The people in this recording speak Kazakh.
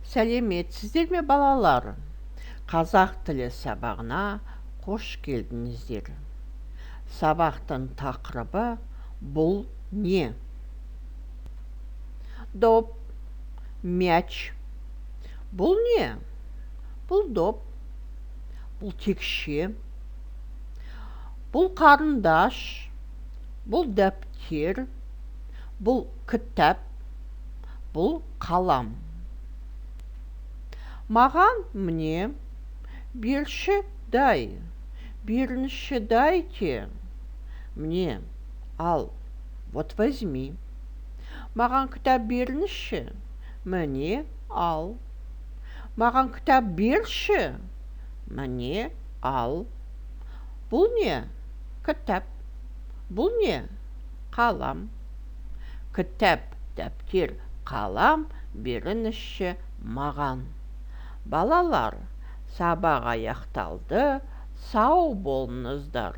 Сәлеметсіздер ме, балалар? Қазақ тілі сабағына қош келдіңіздер. Сабақтың тақырыбы: «Бұл не?» Доп, мяч. Бұл не? Бұл доп. Бұл текше. Бұл қарындаш. Бұл дәптер. Бұл кітап. Бұл қалам. Маған — мне, берші — дай, беріңізші — дайте. Мне — ал, вот возьми. Маған кітап беріңізші. Міне, ал. Маған кітап берші. Міне, ал. Бұл не? Кітап. Бұл не? Қалам. Кітап, дәптер, қалам беріңізші маған. Балалар, сабақ аяқталды. Сау болыңыздар.